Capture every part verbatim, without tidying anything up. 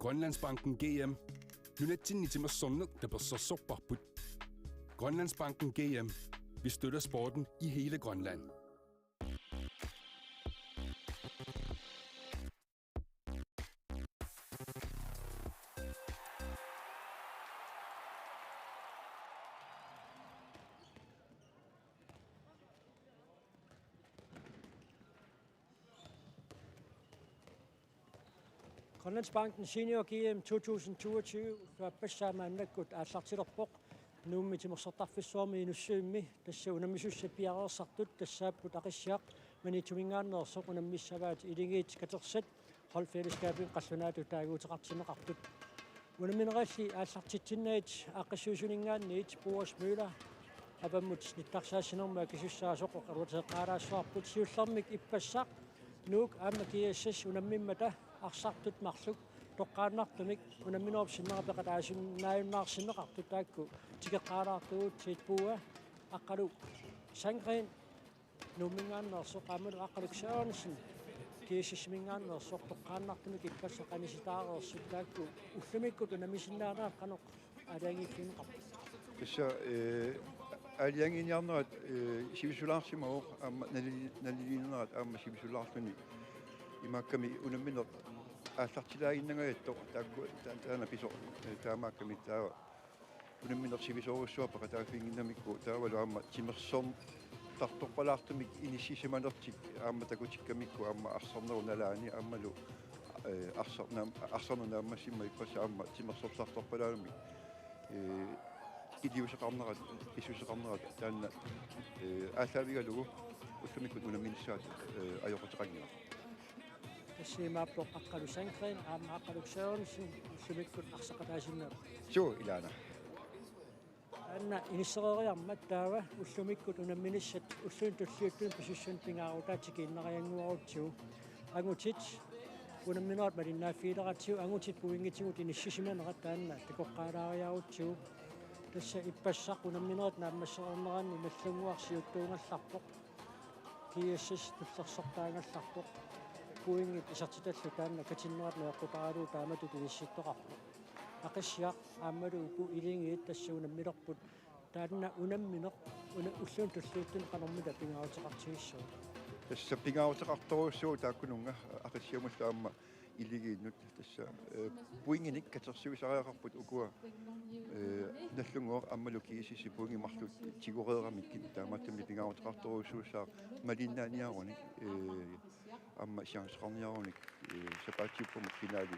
Grønlandsbanken G M. Nunatsinni timersorneq tapersersorparput. Grønlandsbanken G M. Vi støtter sporten i hele Grønland. Grønlandsbanken Senior G M to tusind toogtyve, tuappassaa maannakkut aallartilerpoq Nuummi Timersortarfissuarmi Inussivimmi. Tassa unammisussat piareersartut tassaapput Aqissiaq Maniitsuminngaanneersoq, unammissavaat Iligiit Katersat holdfællesskabimik qallunaatut taaguuteqartinneqartut. Unammineralli aallartitsinnagit aaqqissuisuninngaanniit Boas Møller avammut nittarsaassinermut akisussaasoq oqaluuteqqaalaassavarput. Siullermik ippassaq Nuuk aamma G S S unammimmata arsartut marluk toqqaannartumik unamminerup sinnera peqataasinnaajunnaarsinneqartut taakku tikeqqaalaartugut. Tiit Bua, Aqqaluk Sandgreen Nuumminngaanneersoq aammalu Aqqaluk Sørensen G S S-iminngaanneersoq toqqaannartumik ippassaq anisitaareersut taakku ullumikkut unammisinnaanerat qanoq aalajangiiffigineqarpa? Tassa, eh, aalajangiiniarnerat, eh, sivisulaarsimavoq aamma nalili-, naliliinerat aamma sivisulaarluni. Imaakkami unammineq aallartilaaginnangajattoq taakku ta-, taanna pisoq, eh, taamaakkami taava unammineq sivisoorujussuaq peqataaffiginnginnamikku taavalu aamma timersortartorpalaartumik inissisimanertik aamma takutikkamikku aamma arsarnerup nalaani aammalu, eh, arsar-, naam-, arsarneq naammassimmat ippassaq aamma timersortartorpalaartumik, eh, iliuuseqarnerat, pissuseqarnerat taanna, eh, aallaavigalugu ullumikkut unamminissaat, eh, ajoquteqanngilaq. Tassa imaappoq Aqqaluk Sandgreen aamma Aqqaluk Sørensen ullumikkut arsaqataasinnaappat? Suu, ilaana. Taanna inissereeriarmat taava ullumikkut unamminissat ulluni tulliuttuni pisussanut pingaarutaa tikiinnariannguarutsigu. Angutit unamminerat malinnaaffigileratsigit angutit pointigut inissisimanerat taanna takoqqaalaariarutsigu. Tassa ippassaq unamminerit naammassereerneranni Nagdlunguaq siuttuugallarpoq. G S S tullersortaagallarpoq. Pointit isertitallu taanna katinnerat najoqqutaralugu taamatut inissittoqarpoq. Aqissiaq aammalu uku Iligiit tassa unammilerput. Taanna unammineq una-, ulluni tulliuttuni qanormita pingaaruteqartigissavat? Tassa pingaaruteqartorujussuuvoq taakkununnga Aqissiamullu aamma Iligiinnut tassa, eh, pointinik katersuisariaqarput ukua, eh, Nagdlunguaq aammalu G S S-i pointit marluk tiguereeramikkit taamaattumik pingaaruteqartorujussuussaaq malinnaaniarunik, eh, aamma chanceqarniarunik, eh, sapaatiuppammut finaali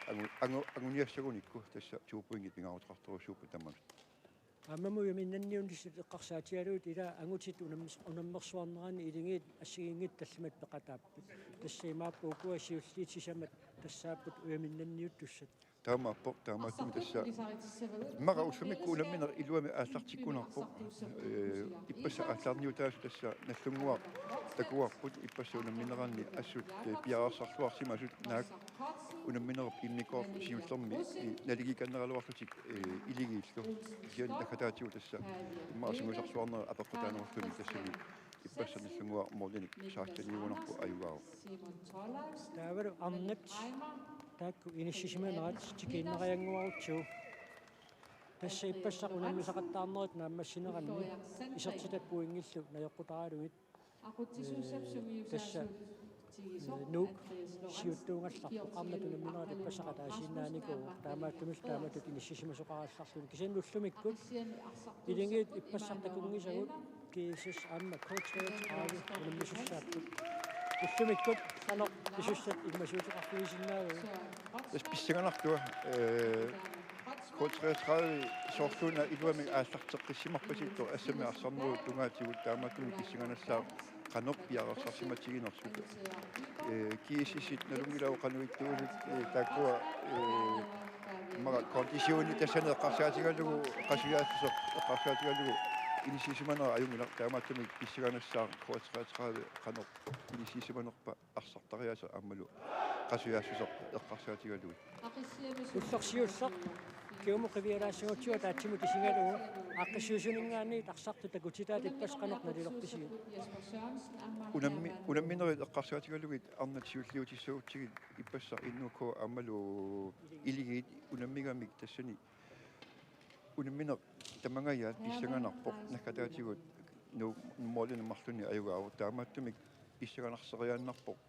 angu-, angu-, anguniassagunikku tassa to pointit pingaaruteqartorujussuupput tamanut. Aammami ujaminnanniunnissat eqqarsaatigalugit ila angutit unammis-, unammersuarneranni Iligiit assigiinngitsut tallimat peqataapput. Tassa imaappoq ukua siulliit sisamat tassaapput ujaminnanniuttussat. Taamaappoq, taamaattumik tassa. Immaqa ullumikkut unammineq iluamik aallartikkunarpoq. Eh, ippassaq aallarniutaasut tassa Nagdlunguaq takuarput ippassaq unammineranni assut, eh, piareersarluarsimasut naak unamminerup immikkoortoq siullermik, eh, naligiikkanneraluarlutik, eh, Iligiillu. Kisianni naggataatigut tassa immaqa singusarluarnerit apeqqutaanerulluni tassani ippassaq Nagdlunguaq målinik seksten-iugunarpoq ajugaavoq. Taavalu arnat taakku inissisimanerat tikiinnariannguarutsigu. Tassa ippassaq unammisaqattaarnerit naammassineranni isertitat pointillu najoqqutaralugit. Ee, tassa, ee, Nuuk siuttuugallarpoq, arnat unamminerat ippassaq ataasiinnaanikuuvoq, taamaattumillu taamatut inissisimasoqarallarluni. Kisianni ullumikkut Iligiit ippassaq takunngisagut G S S aamma K treogtredive unammisussaapput. Ullumikkut qanoq pisussat illimasuuteqarfigisinnaavagut? Tassa pissanganartua, ee, K treogtredive soorluuna iluamik aallarteqqissimarpasittoq assammik arsarnerup tungaatigut, taamaattumik pissanganassaaq qanoq piareersarsimatiginersut. Ee, G S S-it nalunngilagut qanoq ittuusut, ee, taakkua, ee, immaqa konditioni tassani eqqarsaatigalugu, qasujaassuseq eqqarsaatigalugu inissisimanera ajunngilaq, taamaattumik pissanganassaaq K treogtredive qanoq inissisimanerpa arsartariaaseq aammalu qasujaassuseq eqqarsaatigalugit. Ulloq siulleq Kiumut qivialaassagutsigit ataatsimut isigalugu aaqqissuussuninngaanniit arsartut takutitaat ippassaq qanoq nalilerpisiuk? Unammi-, unamminerit eqqarsaatigalugit arnat siulliutissagutsigit ippassaq N U K aammalu Iligiit unammigamik tassani unammineq tamangajaat pissanganarpoq naggataatigut nu-, numerilinnik marlunnik ajugaavoq taamaattumik pissanganarseriaannarpoq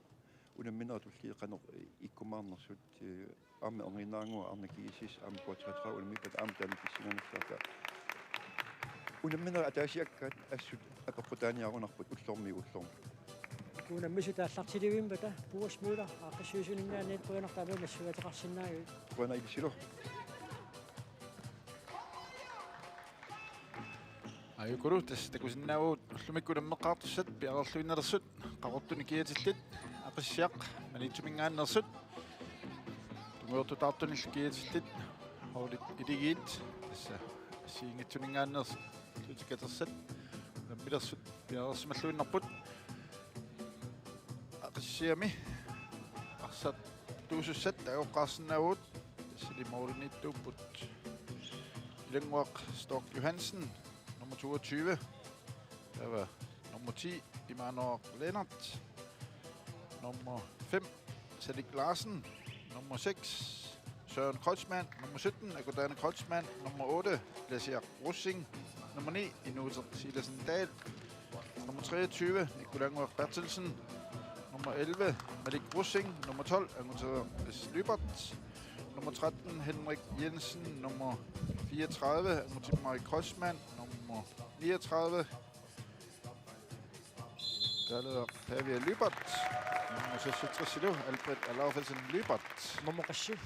unamminerit tulliit qanoq ikkumaarnersut, eh, aamma erniinnarannguaq arnat G S S aamma K treogtredive unammippata aamma taanna pissanganarsaata. Unamminerit ataasiakkaat assut apeqqutaaniarunarput ullormiit ullormut. Unammisut aallartilivimmata Puas Møller aaqqissuussuninngaanniit qujanaq taama nassuiaateqarsinnaaguit. Qujanaq ilissilu. Aajukulu tassa takusinnaavugut ullumikkut unammeqqaartussat piareerluinnalersut, Qaqortunik kiatillit Aqissiaq Maniitsuminngaanneersut, tungujortutaartunillu kiatillit holdit Iligiit, tassa assigiinngitsuninngaanneersut, Tuuti Katersat unammilersut piareersimalluinnarput. Aqissiami arsartuusussat takoqqaarsinnaavugut, tassani målimiittuupput Ilannguaq Stork Johansen, nummer toogtyve. Taava nummer ti, Imanuaq Lennert. Nummer fem, Salik Larsen. Nummer seks, Søren Kreutzmann. Nummer sytten, Akutane Kreutzmann. Nummer otte, Lassiaq Rosing. Nummer ni, Inuuteq Silasen Dahl. Nummer treogtyve, Nikolaj Berthelsen. Nummer elleve, Malik Rosing. Nummer tolv, Anguter S. Lybert. Nummer tretten, Henrik Jensen. Nummer fireogtredive, Anguter Marik Kreutzmann. Nummer niogtredive, Pavia Lybert. Nummer seksogtres, Albert Alaufesen Lybert. Nummer syv.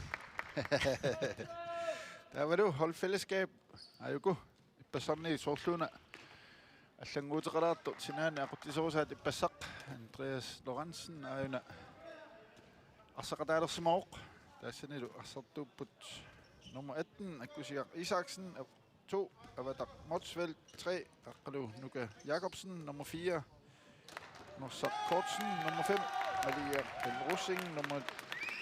Taavalu holdfællesskab. Aajuku ippassarni soorluuna allannguuteqalaartoq sinaani aqutsisorusaat ippassaq Andreas Lorentzen aajuna arsaqataalersimavoq. Tassanilu arsartuupput nummer atten, Akkusiaq Isaksen, to, Avataq Motzfeldt, tre, Aqqalu Nuka Jakobsen, nummer fire, Norsaq Kortsen, nummer fem, Maria L. Rosing, nummer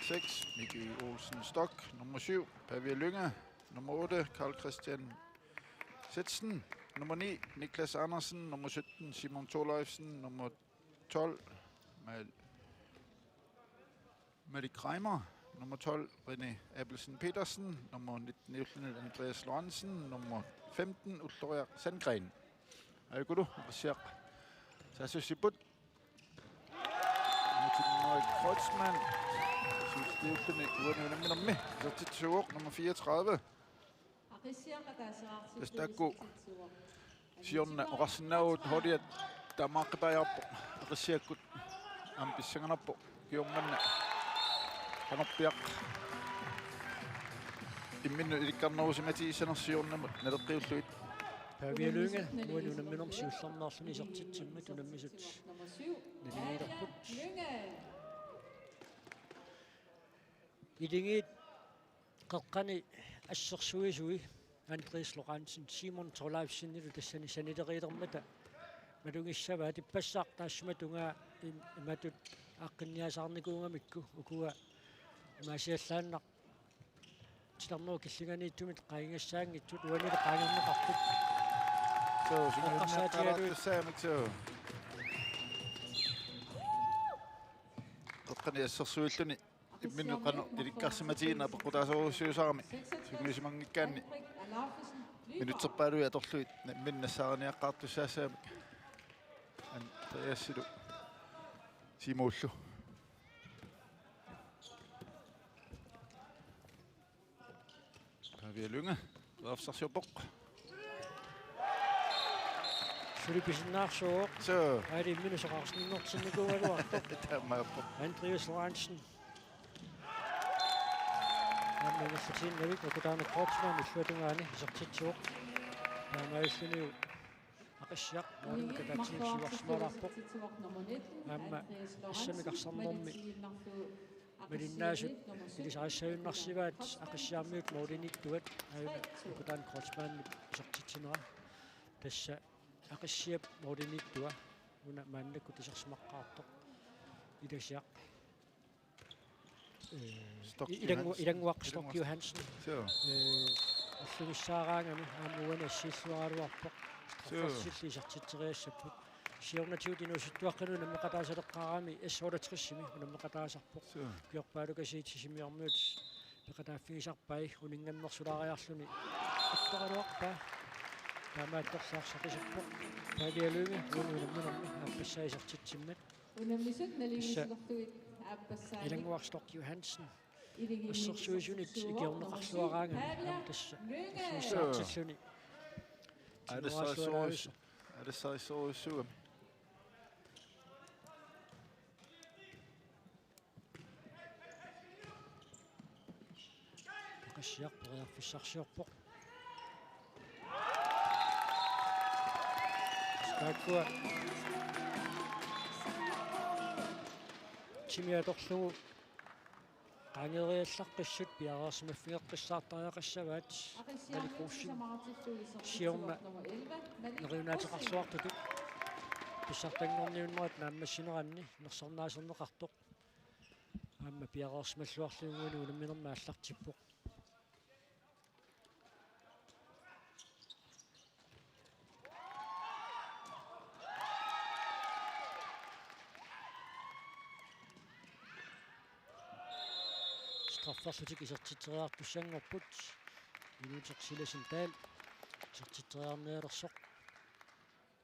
seks, Miki Olsen Stock, nummer syv, Pavia Lynge, nummer otte, Karl Christian Setsen, nummer ni, Niklas Andersen, nummer sytten, Simon Thorleifsen, nummer tolv, Mal-, Malik Reimer, nummer tolv, René Abelsen Petersen, nummer nitten, Andreas Lorentzen, nummer femten, Ulloriaq Sandgreen. Aajukulu Aqissiaq saassussipput. Martin Møller Kreutzmann. Siulliulluni uani unamminermi isertitsisuuvoq, nummer fireogtredive. Tassa taakku siorna oqarsinnaavugut holdiat taamaaqqippaajaarpoq, Aqissiakkut aamma pissanganarpoq ukioq manna qanorpiaq imminnut ilikkarnerusimatigissanersoq siornamut naleqqiullugit. Pavia Lynge uani unamminermi siullermeerluni isertitsimmat unammisut naligiilerput. Iligiit qeqqani assersuisui Andreas Lorentzen, Simon Thorleifsenilu tassani sanileriilermata malugissavaat. Ippassaq taassuma tungaa im-, imatut aaqqinniasaarnikuugamikku, ukua imaasiallaannaq titarnerup killinganiittumik qaangigassaanngitsut, uanilu qaangerneqarput. Suu, sungiussinnaqqaalaartussaamik, suu. Qeqqani assersuilluni imminnut qanoq ilikkarsimatigineq apeqqutaasorussiusarami sungiusimanngikkaanni minutserpaalui atorlugit imminnut nassaariniaqqaartussaassagamik. Andreasilu Simullu. Pavia Lynge, periarfissarsiorpoq. Suli pisinnaarsuuvoq. Suu. Aali imminut soqarsinninngortinnikuugaluartoq. Taamaappoq. Andreas Lorentzen. Aamma ingerlatiinnavik Akutane Kreutzmann illuatungaani isertitsivoq. Taamaalillunilu Aqissiaq målimik ataatsimiittuarsimalaarpoq. Aamma assamik arsarnermi malinnaasut ilisarissaajunnaarsivaat Aqissiarmiut målimiittuat, aajuna Akutane Kreutzmannip isertitsinera. Tassa Aqissiap målimiittua una maannakkut isersimaqqaartoq Ilasiaq. Eh, Stork I-, Ilanngu-, Johansen. Ilannguaq Stork Ilannguaq. Johansen. Suu. Eh, Allugissaaraangami aamma uani assiilluaraluarpoq. Suu. Straffersillit isertitseriassapput. Siornatigut inuusuttuaqqanut unammeqataasaleqqaarami S otteogtresimi unammeqataasarpoq. Suu. Ukiorpaalukaasiit Sisimiormiut peqataaffigisarpai uninngannersulaariarluni. Attoraluarpaa. Taamaattorli arsaq pisarpoq. Pavia Lynge uani unamminermi aappassaa isertitsimmat. Unammisut naligiissilerlugit aappassaannik. Ilannguaq Storch Johansen. Assersuisunit ikiorneqarluaraangami aamma tassa. Assersuisaartilluni. Alissarissorujussuugami. Alissarissorujussuugami. Peqassiaq periarfissarsiorpoq. Taakkua. Timi atorlugu qaangeeriallaqqissut piareersimaffigeqqissaartariaqassavaat. Malik Rosing siorna neriunaateqarsuartutut pissartanngorniunnerat naammassineranni nersornaaserneqartoq. Aamma piareersimalluarlugu uani unamminermi aallartippoq. Strafferlutik isertitseriartussanngorput. Inuuteq Silasen Dahl isertitseriarnialersoq.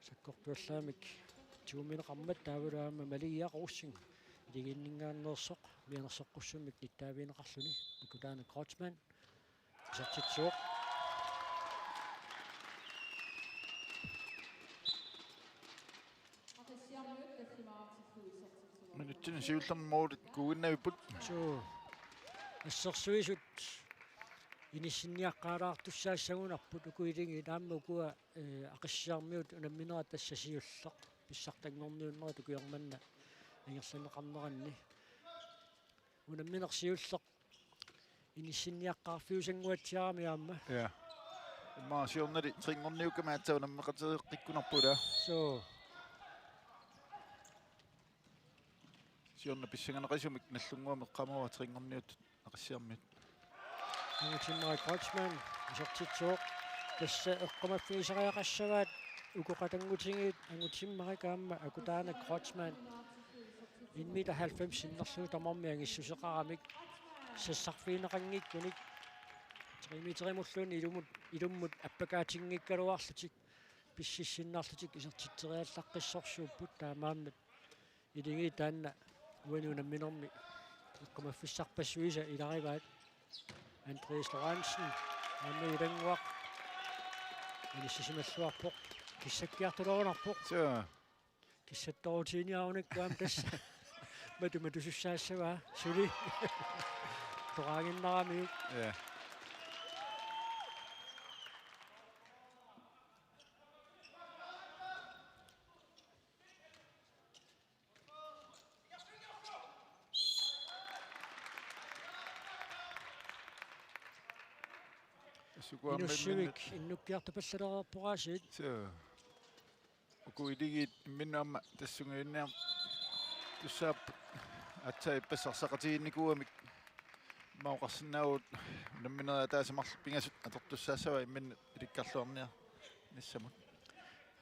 Sakkortuallaamik tuumineqarmat taavalu aamma Malia Rosing iligiinninngaanneersoq mianersoqqussummik nittaavigineqarluni Akutaana Kreutzmann isertitsivoq. Minutsini siullermi målit kuuginnavipput. Suu. Assersuisut inissinniaqqaalaartussaassagunarput uku iligiit aamma ukua, eh, Aqissiarmiut unamminerat tassa siulleq pissartanngorniunnerat ukioq manna ingerlanneqarneranni. Unammineq siulleq inissinniaqqaarfiusannguatsiarami aamma. Ja. Immaqa siornali trinngorniukkami aatsaat unammeqateqqikkunarput ilaa. Suu. Siorna pissanganaqisumik Nagdlunguami eqqaamavaa trinngorniuttut Aqissiarmiut. Angutimmarik Kreutzmann isertitsivoq. Tassa eqqumaffigisariaqassavaat uku qatanngutigiit Angutimmarik aamma Akutaana Kreutzmann. En meter halvfems sinnerlugu tamarmi angissuseqaramik sassarfigineqanngikkunik tre meterimulluunniit ilummut, ilummut appakaatinngikkaluarlutik pississinnarlutik isertitseriallaqqissorsuupput taamaammat. Iligiit taanna uani unamminermi eqqumaffissarpassuisa ilarivaat. Andreas Lorentzen aamma Ilannguaq inissisimalluarpoq. Kissakkiartulerunarpoq. Suu. Kissattoorutiiniarunarpoq aamma tassa. Matu matusussaassavaa. Suli. Toqaaginnaramiuk. Ja. Sukuammi Inussivik imminnut innukkiartupallalereerpoq aasiit. Suu. Uku iligiit imminnut aamma tassunga inniartussaapput aatsaat ippassaq arsaqatigiinnikuugamik. Immaqa oqarsinnaavugut unamminerit ataaseq marluk pingasut atortussaassavaat imminnut ilikkarluarniarnissamut.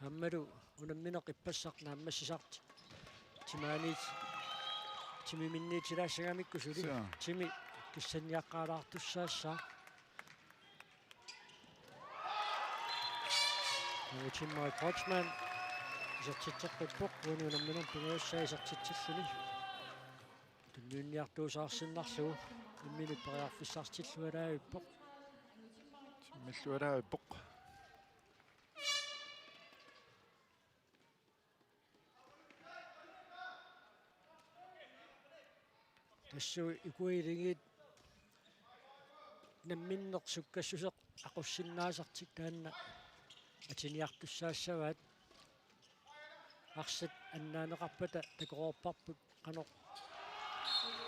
Aammalu unammineq ippassaq naammassisartik. Timaaniit, timiminniitilaassagamikku suli. Suu. Timi kissanniaqqaalaartussaassaaq. Angutimmarik Kreutzmann isertitseqqippoq, uani unamminermi pingajussaa isertitsilluni. Tunniunniartuusaarsinnarlugu imminut periarfissarsitillualaavippoq. Simmillualaavippoq. Tassunga uku iligiit namminneq sukkassuseq aqussinnaasartik taanna atiniartussaassavaat. Arsaq annaaneqarpata takoreerparput qanoq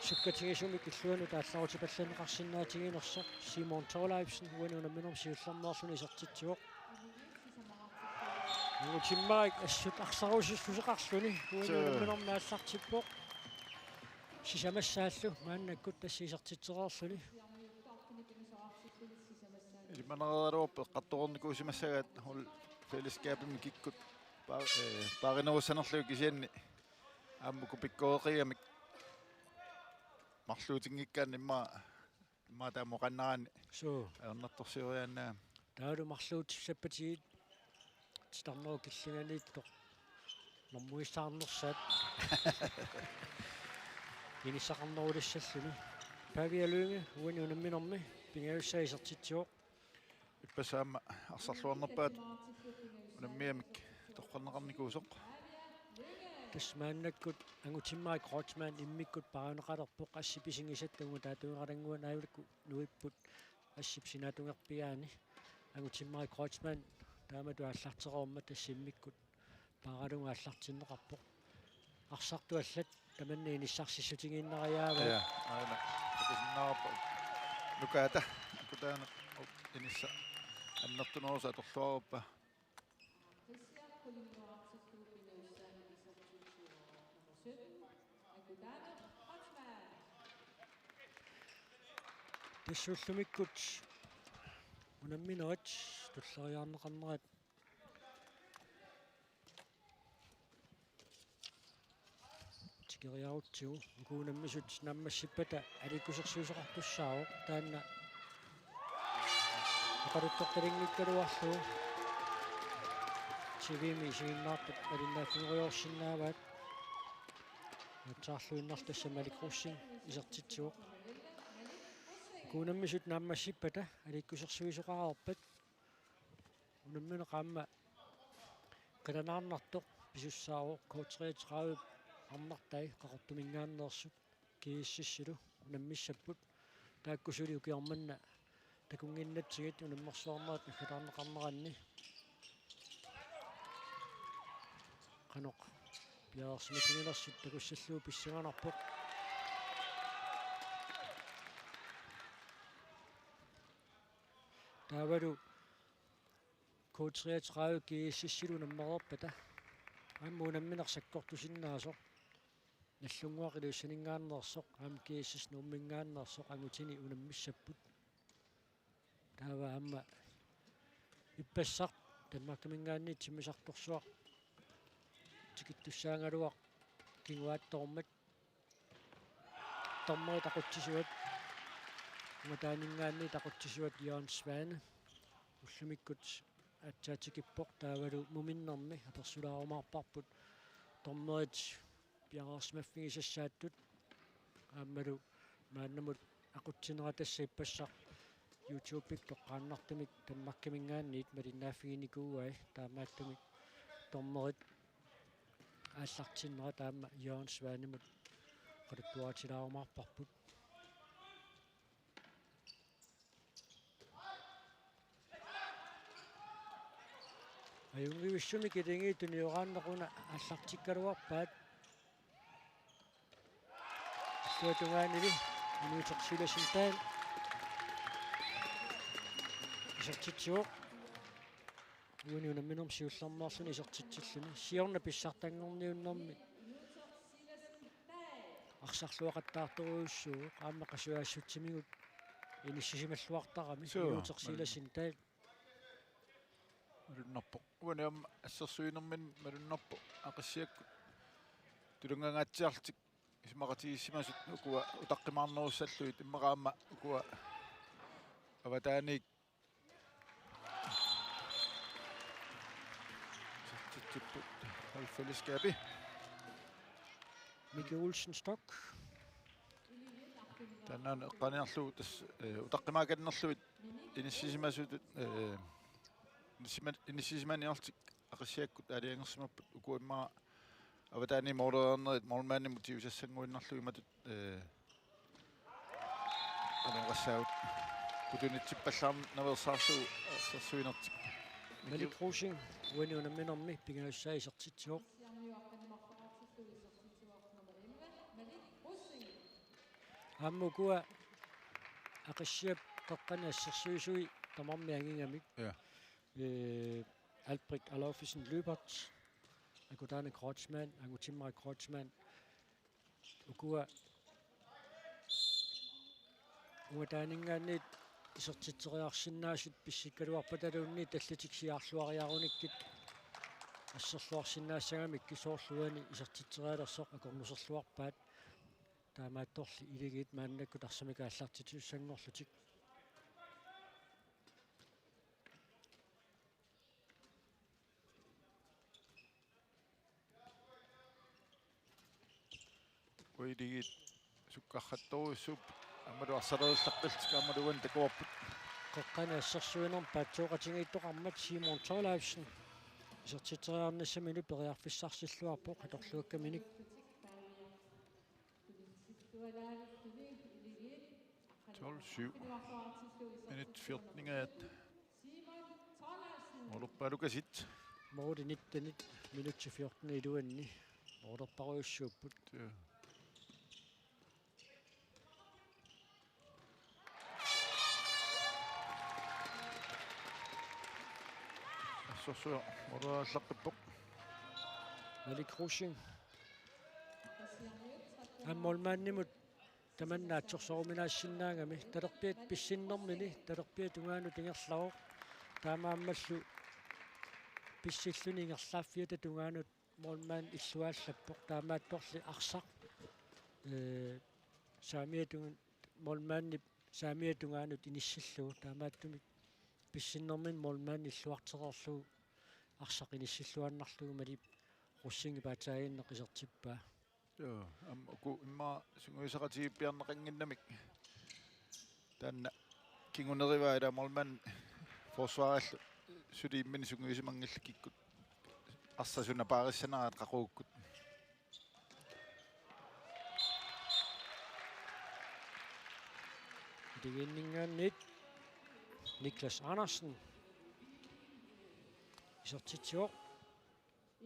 sukkatigisumik illuanut aallarutipallanneqarsinnaatiginersoq. Simon Thorleifsen uani unamminermi siullermeerluni isertitsivoq. Angutimmarik assut arsarusussuseqarluni uani Suu. unamminermi aallartippoq. Sisamassaallu maannakkut tassa isertitsereerluni. Ilimanarluarpoq eqqartoreernikuusimassagaat hold fællesskabimi kikkut pa-, eh, paarinerussanerlugit kisianni aamma uku pikkoreqigamik marluutinngikkaanni immaqa, immaqa taama oqannaraanni. Suu. Ajornartorsioriaannaa. Taavalu marluutissappatigiit titarnerup killinganiittoq normuissaarnersaat inissaqarnerulissalluni. Pavia Lynge uani unamminermi pingajussaa isertitsivoq. Ippassaq aamma arsarluarnerpaat unammigamik toqqarneqarnikuusoq. Tassa maannakkut Angutimmarik Kreutzmann immikkut paarineqalerpoq, assip isigisatta ungataatigeralannguani aajukua nuipput assip sinaatungerpiaani. Angutimmarik Kreutzmann taamatut aallartereermat tassa immikkut paaralugu aallartinneqarpoq. Arsartut allat tamanna inissarsissutigiinnariaavaat. Ja, aana. Takusinnaavarput. Nukaata. Nukataaneq inissaq annertunerusaq atorluaruppa. Tassa ullumikkut unamminerit tulleriiaarneqarnerat tikeriarutsigu. Uku unammisut naammassippata aliikkusersuisoqartussaavoq, taanna oqaluttortalinngikkaluarlugu T V-mi isiginnaartut malinnaaffigerujoorsinnaavaat. Aatsaarluinnarluta tassa Malik Rosing isertitsivoq. Uku unammisut naammassippata aliikkusersuisoqareerpat unammineq aamma qilanaarnartoq pisussaavoq. K treogtredive arnartai Qaqortuminngaanneersut G S S-ilu unammissapput. Taakku suli ukioq manna takunnginnatsigit unammersuarnerat naggataarneqarneranni. Qanoq piareersimatiginersut takussallugu pissanganarpoq. Taavalu K treogtredive G S S-ilu unammereerpata aamma unammineq sakkortusinnaasoq Nagdlunguaq Ilulissaninngaanneersoq aamma G S S Nuumminngaanneersoq angutini unammissapput. Taava aamma ippassaq Danmarkiminngaanniit timmisartorsuaq tikittussaagaluaq kinguaattoormat. Dommerit aqutsisuat, ungataaninngaanniit aqutsisuat Jørgen Svane ullumikkut aatsaat tikippoq, taavalu muminnermi apersulaarumaarparput dommerit piareersimaffigisassaattut. Aammalu maannamut aqutsinera tassa ippassaq YouTube-ikkut toqqaannartumik Danmarkiminngaanniit malinnaaffiginikuuai, taamaattumik dommerit aallartinnera taama Jørgen Svanemut oqaluttuarilaarumaarparput. Ajunngivissumik iligiit tunioraanneq una aallartikkaluarpaat. Illuatungaanili Inuuteq Silassen Dahl isertitsivoq. Uani unamminermi siullermeerluni isertitsilluni. Siorna pissartanngorniunnermi arsarluaqattaartorujussuuvoq, aamma qasujaassutsimigut inissisimalluartarami. Suu. Inuuteq Silassen Dahl. Malunnarpoq. Uani aamma assersuinermini malunnarpoq Aqissiakkut tulunngangaatsiarlutik isumaqatigiissimasut ukua utaqqimaarnerussallugit, immaqa aamma ukua avataaniit isertitsipput hold fællesskabi. Miki Olsen Stock. Taanna eqqaaniarlugu tassa, eh, utaqqimaakannerlugit inissisimasutut, eh, inissima-, inissisimaniarlutik Aqissiakkut aalajangersimapput, uku immaqa avataani målereernerit målmandimut tigusassanguinnarlugit matut, eh, qanoq oqassaagut, putunitsippallarnaveersaarlugu assersuinertik. Malik Rosing uani unamminermi pingajussaa isertitsivoq. Aamma ukua Aqissiap qeqqani assersuisui tamarmik angigamik. Ja. Eh, Albrecht Adolfsen Lyberth, Akutaane Kreutzmann, Angutimmarik Kreutzmann. Ukua ungataaninngaanniit isertitseriarsinnaasut pissikkaluarpataluunniit tallitik siaarluariarunikkit asserluarsinnaassagamikku soorlu uani isertitserialersoq akornuserluarpaat. Taamaattorli Iligiit maannakkut arsamik aallartitsisussanngorlutik. Iligiit sukkarrattorujussuupput aammalu arsalerullaqqillutik aammalu uani takuarput. Qeqqani assersuinermi paatsooqatigiittoqarmat Simon Thorleifsen isertitseriarnissaminut periarfissarsilluarpoq atorluakkaminik. Tolv syv. Minut fjorten-ingaat. Moororpaalukasit. Moororpaalukasit. Minut fjorten iluanni moororparujussuupput. Ja. Assersuaq moororpaallaqqippoq. Malik Rosing. Aamma målmandimut tamanna atsersoruminaassinnaagami talerpiata pissinnermini talerpiata tungaanut ingerlavoq. Taamaammallu pissilluni ingerlaaffiata tungaanut målmand illuaallappoq. Taamaattorli arsaq, ee, saamiata tunga-, målmandip saamiata tungaanut inissillugu. Taamaattumik pissinnermini målmand illuartereerlugu arsaq inissilluinnarlugu Malik Rosingip aatsaaginnaq isertippaa. Joo, aamma uku immaqa sungiusaqatigiippiarneqannginnamik. Taanna kingunerivaa ila målmand forsvarerlu suli imminut sungiusimanngillat kikkut arsaq suna paarissaneraat qaqugukkut. Iligiinninngaanniit Niklas Andersen isertitsivoq.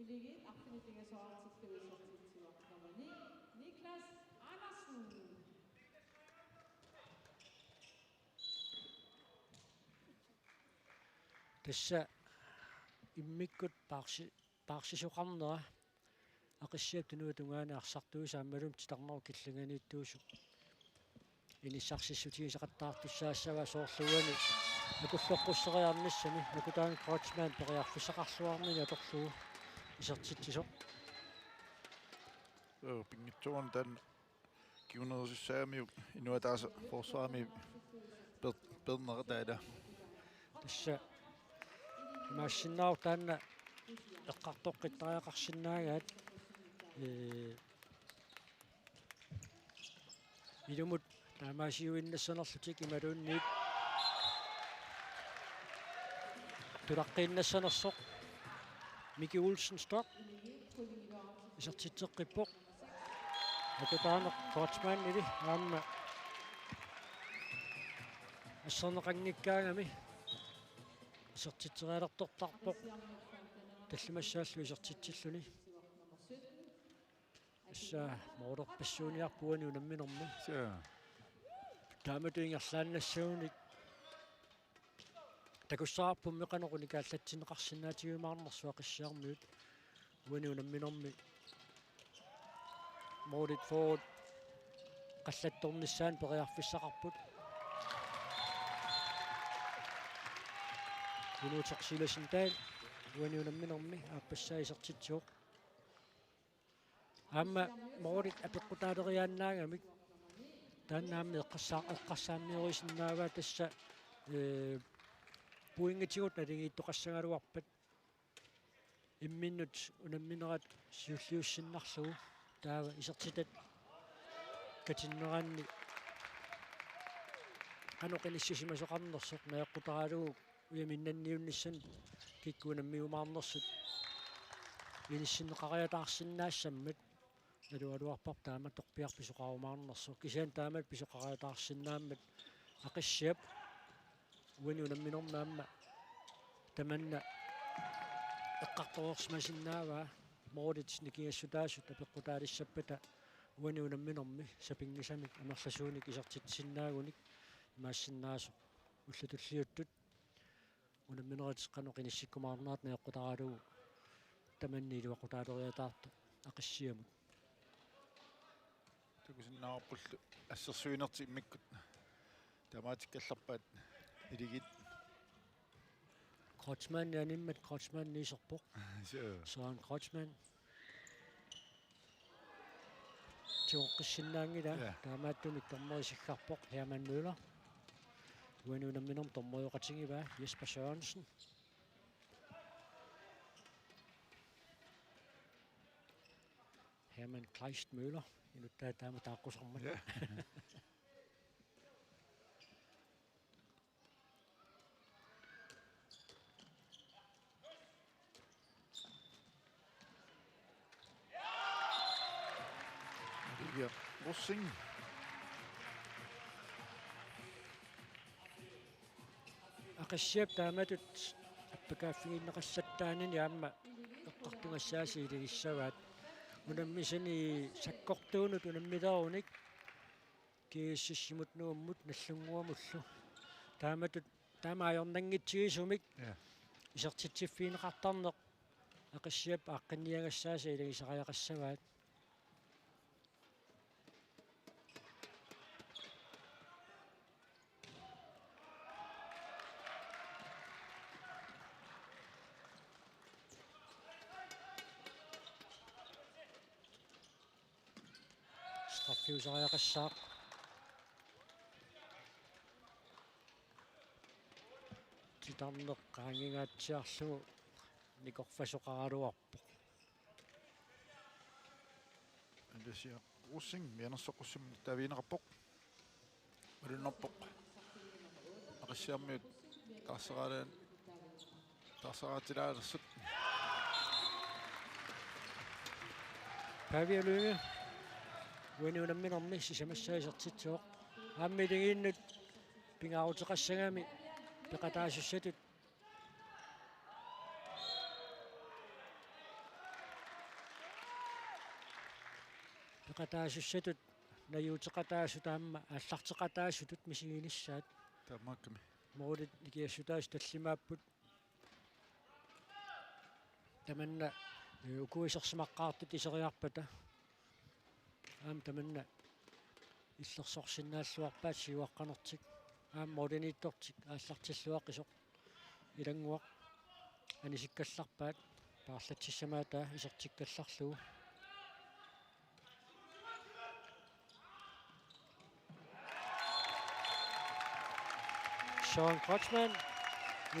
Iligiit arfineq-pingasoraartillugu isertitsivoq nummer ni, Niklas Andersen. Tassa immikkut paarsi-, paarsisoqarnera Aqissiap tunuata tungaanut arsartuisa aammalumi titarnerup killinganiittuusup inissarsissutigisaqattaartussaassavaa soorlu uani akulloqqusseriarnissami Nakutaani Kreutzmann periarfissaqarluarnini atorlugu isertitsisoq. Joo, pinngitsoorani taanna kingunerusussaagamiuk inuit ataasa forsvarimi per-, peernerat taanna. Tassa imaassinnaavoq taanna eqqartoqqittariaqarsinnaagaat, ee, ilumut taamaasiuinnassanerlutik imaluunniit tulaqqiinnassanersoq. Miki Olsen Stock isertitseqqippoq. Nakutaani Kreutzmannili aamma asserneqanngikkaangami isertitserialertortarpoq tallimassaallu isertitsilluni. Tassa målerpassuuniarpoq uani unamminermi. Joo. Taamatut ingerlaannassagunik takussavarpummi qanoq unikaallatsinneqarsinnaatigiumaarnersoq Aqissiarmiut. Uani unamminermi målit fyrre qallattornissaanut periarfissaqarput. Unuuteq Silasen Dahl uani unamminermi aappassaa isertitsivoq. Aamma målit apeqqutaaleriaannaagamik taanna aamma eqqarsaa-, eqqarsaammiorisinnaavaa tassa, ee, pointigut naligiittoqassagaluarpat imminnut unamminerat siulliussinnarlugu taava isertitat katinneranni qanoq inissisimasoqarnersoq najoqqutaralugu ujaminnanniunnissanik kikkut unammiumaarnersut inissinneqariataarsinnaassammat nalugaluarparput taamatorpiaq pisoqarumaarnersoq. Kisianni taamatut pisoqariataarsinnaammat Aqissiap uani unamminermi aamma tamanna eqqartoreersimasinnaavaa målit nikingassutaasut apeqqutaalissappata uani unamminermi sapinngisamik amerlasuunik isertitsisinnaagunik imaassinnaasoq ullut tulliuttut unamminerit qanoq inissikkumaarnerat najoqqutaralugu tamanna iluaqutaaleriataartoq Aqissiamut. Takusinnaavarpullu assersuinertik immikkut taamaatikkallarpaat Illit. Kreutzmann, ja, nimmat Kreutzmann iserpoq. Suu. Søren Kreutzmann. Tigoqqissinnaanngilaq. Ja. Taamaattumik dommerisakkarpoq Hermann Møller. Uani unamminermi dommerioqatigivaa Jesper Sørensen. Hermann Kleist Møller. Inuttaa taama taaqqusarmat. Ja. Olivia Rosing. Aqissiap taamatut appakaaffigineqassattaanini aamma eqqartugassaasi iligissavaat. Unammisani sakkortuunut unammilerunik G S S-imut Nuummut Nagdlunguamullu. Taamatut taama ajornanngitsigisumik. Ja. Isertitsiffigineqartarneq Aqissiap aaqqinniagassaasa ilagisariaqassavaat. Straffiusariaqassaaq. Titarneq qaangingaatsiarlugu nikorfasoqaraluarpoq. Alicia Rosing mianersoqqussummik taavigineqarpoq. Malunnarpoq. Aqissiarmiut taarseraalaan, taarseraatilaalersoq. Pavia Lynge. Uani unamminermi sisamassaa isertitsivoq. Aamma iligiinnut pingaaruteqassagami peqataasussatut. Peqataasussatut najuuteqataasut aamma aallarteqataasutut misiginissaat. Taamaakkami. Målit nikiassutaasut tallimaapput. Tamanna, eh, uku isersimaqqaartut iseriarpata. Aamma tamanna illersorsinnaalluarpaat siuaqqanertik. Aamma målimiittortik aallartilluaqqisoq. Ilannguaq anisikkallarpaat paarlatsissamaata isertikkallarlugu. Søren Kreutzmann.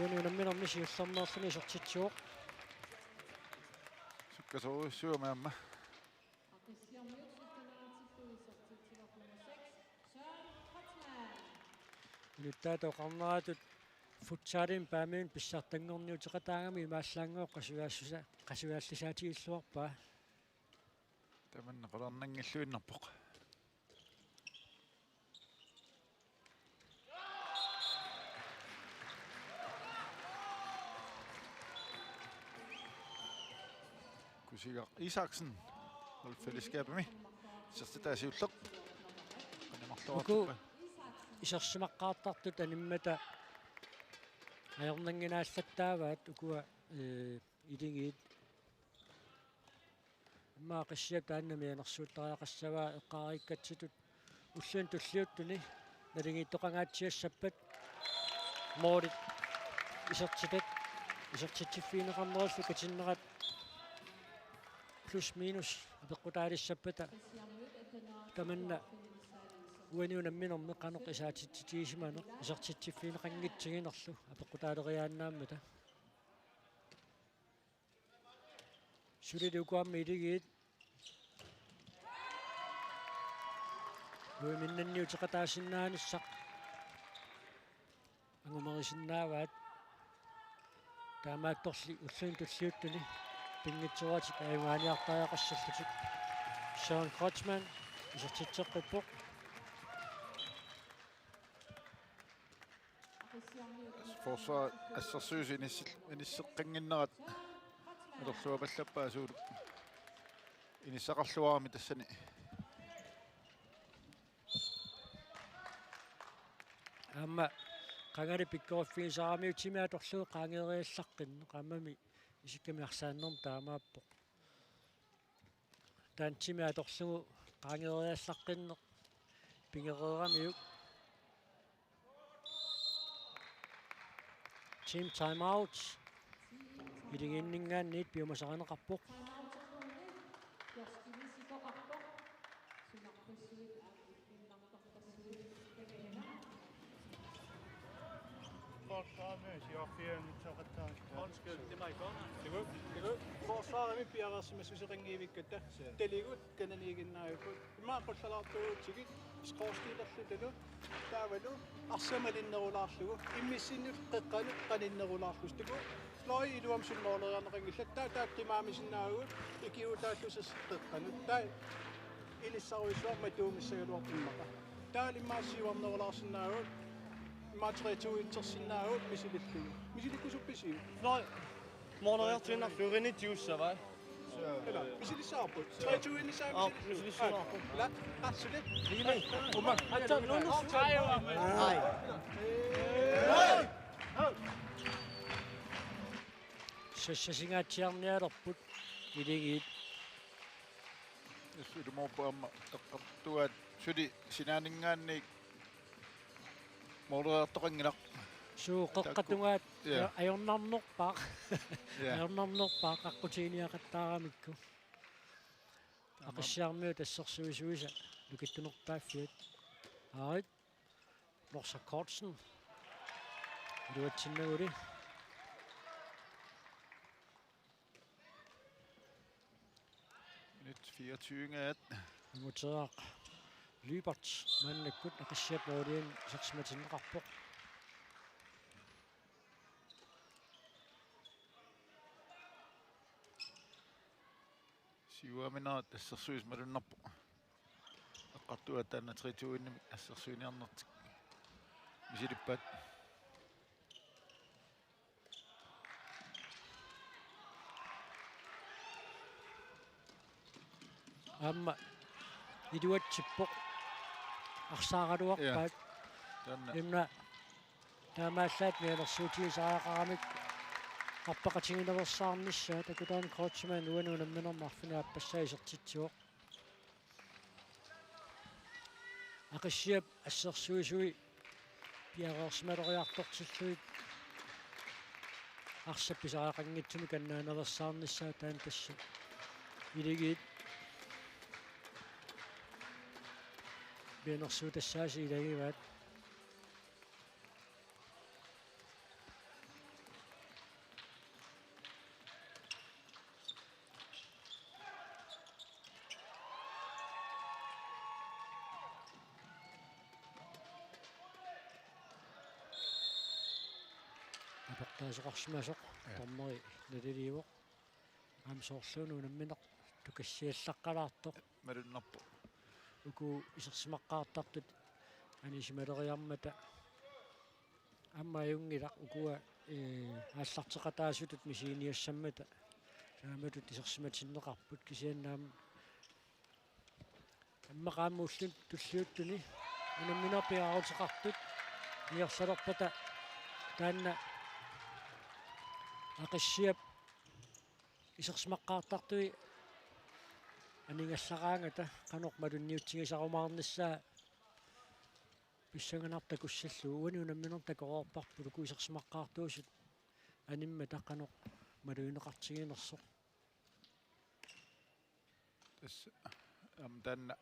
Uani unamminermi siullermeerluni isertitsivoq. Sukkasoorujussuugami aamma. Inuttaata oqarneratut futsalimi Paamiuni pissartanngorniuteqataagami imaallaannguaq qasujaassusa-, qasujaallissaatigilluarpaa. Tamanna qularnanngilluinnarpoq. Kusigaq Isaksen, holdfællesskabimi. Isertitaa siulleq. Uku isersimaqqaartartut animmata ajornannginaallattaavaat ukua, eh, iligiit. Immaqa Aqissiap taanna mianersuuttariaqassavaa eqqaariikkatsitut ulluni tulliuttuni naligiittoqangaatsiassappat målit isertitat isertitsiffigineqarnerullu katinnerat plus minus apeqqutaalissappata tamanna uani unamminermi qanoq isaatitsitigisimaneq isertitsiffigineqanngitsiginerlu apeqqutaaleriaannaammata. Sulili uku aamma iligiit. Uiminnanniuteqataasinnaanissaq angumerisinnaavaat. Taamaattorli ulluni tulliuttuni pinngitsooratik ajugaaniartariaqassallutik. Søren Kreutzmann isertitseqqippoq. Forsvar assersuisut inissi-, inisseqqannginnerat atorluapallappaat suut inissaqarluarami tassani. Aamma qangali pikkoriffigisaramiuk timi atorlugu qaangeeriallaqqinneq aammami isikkami arsaannermi taamaappoq. Taanna timi atorlugu qaangeeriallaqqinneq pigereeramiuk. Team timeout. Iligiinninngaanniit piumasarineqarpoq. Forsvarimi piareersimassuseqanngivikkatta. Taligut kananiiginnaavipput. Immaqa qullalaartuugutsigit skorstiilerlutalu taavalu arsaq malinnerulaarlugu immissinnut qeqqanut qaninnerulaarlugu. Taku fløj iluamik suli mooleriarneqanngillat. Taava taakku qimaamisinnaavugut ikiuutaallutik qeqqanut. Taava ilissaruissuarmik tuumissagaluarpoq immaqa. Taava immaqa siuarnerulaarsinnaavugut. Immaqa tre to-itsersinnaavugut misilillugu. Misilikkusuppisiuk? Fløj. Mooleriartuinnarlugu rinit tiussavai. Ila, misilissavarput. Tre to-inissaa. Aa, misilissavarput. Ila, atsule. Ila. Uma. Atsa, nunnu. Ai. Sassasingaatsiarnialerput Iligiit. Yes, ilumoorpoq aamma eqqartugaat suli sinaaninngaanniit mooleriartoqanngilaq. Suu, qeqqata tungaanut. Ja. Ajornarnerpaaq. Ja. Ajornarnerpaaq aqqutiginiaqattaaramikku. Taamaammat. Aqissiarmiut assersuisuisa nukittunerpaaffiat. Aarit. Norsa Kortsen. Iluatsinnaguli. Minut fireogtyve-ngaat. Imuteeraq Lybert maannakkut Aqissiap måliani isersimatinneqarpoq. Siuaaminerat assersuisut malunnarpoq. Eqqartugaat taanna tre to-inik assersuiniarnertik misilippaat. Aamma iluatsippoq. Arsaaraluarpaat. Ja. Taanna. Imma taamaallaat mianersuutigisariaqaramik arpaqatiginaveersaarnissaa. Takutaan Kreutzmann uani unamminermi arfineq-aappassaa isertitsivoq. Aqissiap assersuisui piareersimaleriartortillugit arsap pisariaqanngitsumik annaanaveersaarnissaa taanna tassa Iligiit mianersuutassaasi ilagivaat. Apeqqutaasoqarsimasoq. Ja. Dommeri naliliivoq. Aamma soorluuna unammineq tukassiallaqqalaartoq. Malunnarpoq. Uku isersimaqqaartartut anisimaleriarmata aamma ajunngilaq ukua, ee, aallarteqataasutut misiginiassammata taamatut isersimatinneqarput kisianni aamma immaqa aamma ulluni tulliuttuni unammineq pingaaruteqartut ingerlalerpata taanna Aqissiap isersimaqqaartartui aningallaraangata qanoq malunniutigisarumaarnissaa pissanganartoq takussallugu uani unamminermi takoreerparput uku isersimaqqaartuusut animmata qanoq malugineqartiginersoq. Tassa aamma taanna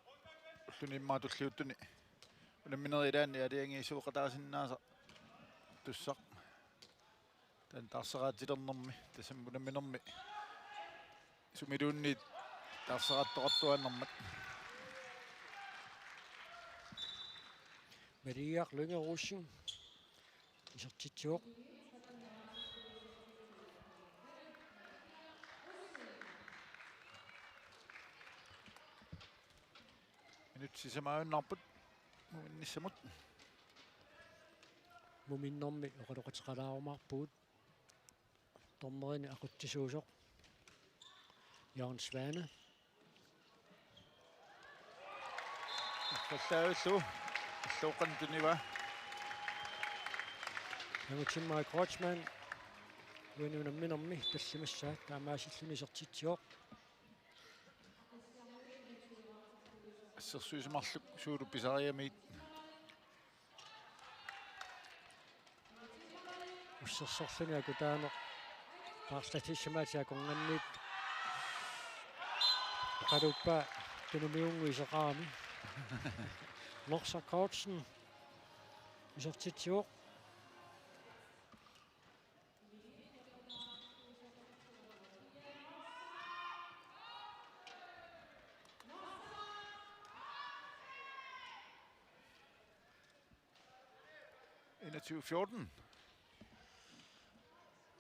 ulluni immaqa tulliuttuni unamminerit ilaanni aalajangiisooqataasinnaasartussaq. Taanna taarseraatsilernermi tassami unamminermi sumiluunniit taarseraatsilertuaannarmat. Maria Lynge Rosing isertitsivoq. Minut sisamaajunnaarput muminnissamut. Muminnermi oqaloqateqalaarumaarpugut. Dommerinik aqutsisuusoq Jørgen Svane. Arfallaavillugu. Alluuqqan tunivaa. Angutimmarik Kreutzmann uani unamminermi tallimassaa taamaasilluni isertitsivoq. Assersuisut marluk suullu pisariamikkit. Ussersorluni akutaaneq paarlatissimaatit akornanniit. Oqaluuppaa tunumiunnguit iseqarami. Norsaq Kortsen isertitsivoq. Enogtyve fjorten.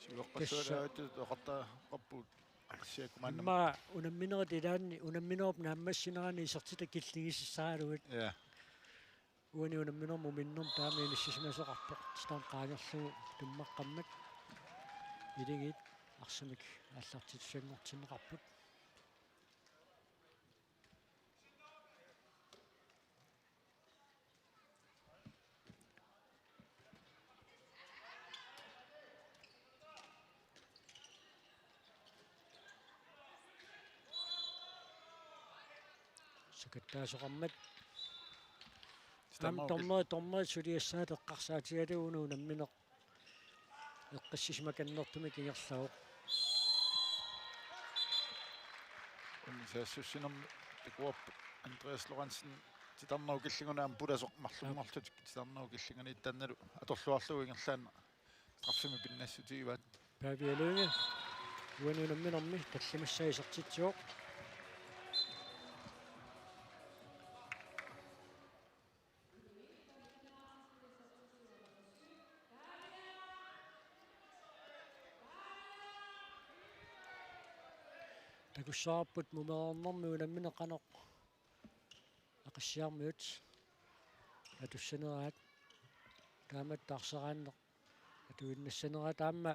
Siuaqqassualaartut oqartaqarput Aqissiaq Kumaannam. Immaqa unamminerit ilaanni unamminerup naammassinerani isertitat killigisassaagaluit. Ja. Uani unamminermi muminnermi taama inissisimasoqarpoq, titarneq qaangerlugu tummaqqammat. Iligiit arsamik aallartitussanngortinneqarput. Sakattaasoqarmat. Aamma dommeri, dommeri suliassaat eqqarsaatigalugu una unammineq eqqissisimakannertumik ingerlavoq. Una saassussinermi takuarput Andreas Lorentzen titarnerup killingunut aamma pulasoq marlunngorlutik, titarnerup killinganiittannalu atorluarlugu ingerlaannaq straffimik pinnassutigivaat. Pavia Lynge uani unamminermi tallimassaa isertitsivoq. Takussavarput mumereernermi unammineq qanoq Aqissiarmiut atussaneraat. Taamatut taarseraanneq atuinnassaneraat, aamma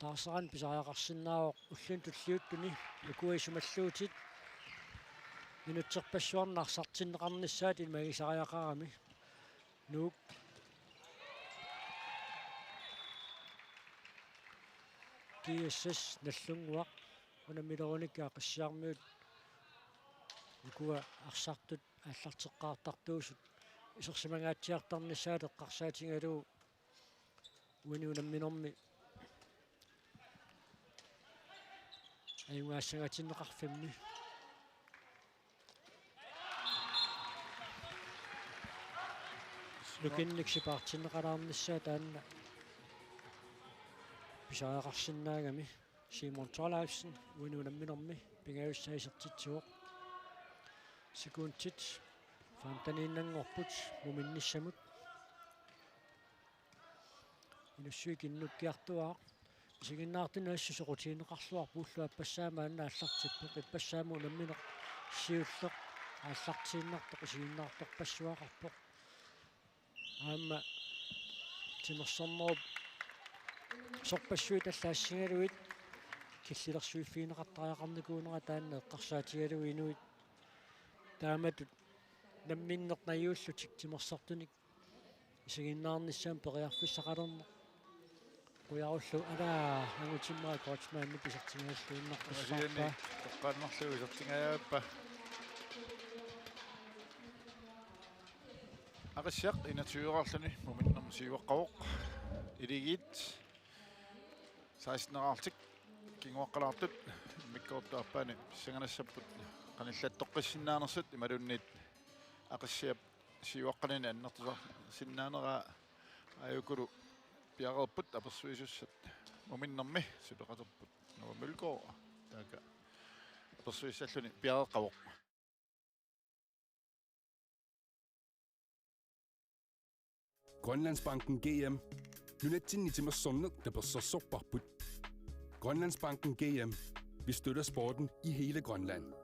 taarseraanni pisariaqarsinnaavoq ulluni tulliuttuni ukua isumalluutit minutserpassuarni arsartinneqarnissaat imagisariaqarami. Nuuk. G S S Nagdlunguaq unammilerunikkit Aqissiarmiut ukua arsartut aallarteqqaartartuusut isersimangaatsiartarnissaat eqqarsaatigalugu uani unamminermi ajugaassangatinneqarfimmi. Nukinnik sipaartinneqalaarnissaa taanna pisariaqarsinnaagami. Simon Thorleifsen uani unamminermi pingajussaa isertitsivoq. Sekundit femteniinnanngorput muminnissamut. Inussuiq kinnukkiartuaaq. Isiginnaartunut assut soqutigineqarluarpoq, ulloq aappassaa maanna aallartippoq, qippassaa aamma unammineq siulleq aallartiinnartoq isiginnaartorpassuaqarpoq. Aamma timersornerup sorpassuit allaassigalugit killilersuiffigineqartariaqarnikuunera taanna eqqarsaatigalugu inuit taamatut namminneq najuullutik timersortunik isiginnaarnissaanut periarfissaqalerneq. Qujarullu, alaa, angutimmera Kreutzmannip isertingajalluinnarpassuarpaa. Asianni toqqaannarlugu isertingajappa. Aqissiaq enogtyve-raarluni muminnermi siuaqqavoq. Iligiit seksten-eraarlutik kinguaqqalaartut immikkoortut aappaanni pissanganassapput qanillattoqqissinnaanersut imaluunniit Aqissiap siuaqqanini annertusarsinnaaneraa. Aajukulu piareerput apersuisussat muminnermi suleqaterput Noah Mølgaard, taakku apersuissalluni piareeqqavoq. Grønlandsbanken G M. Nunatsinni timersorneq tapersersorparput. Grønlandsbanken G M. Vi støtter sporten i hele Grønland.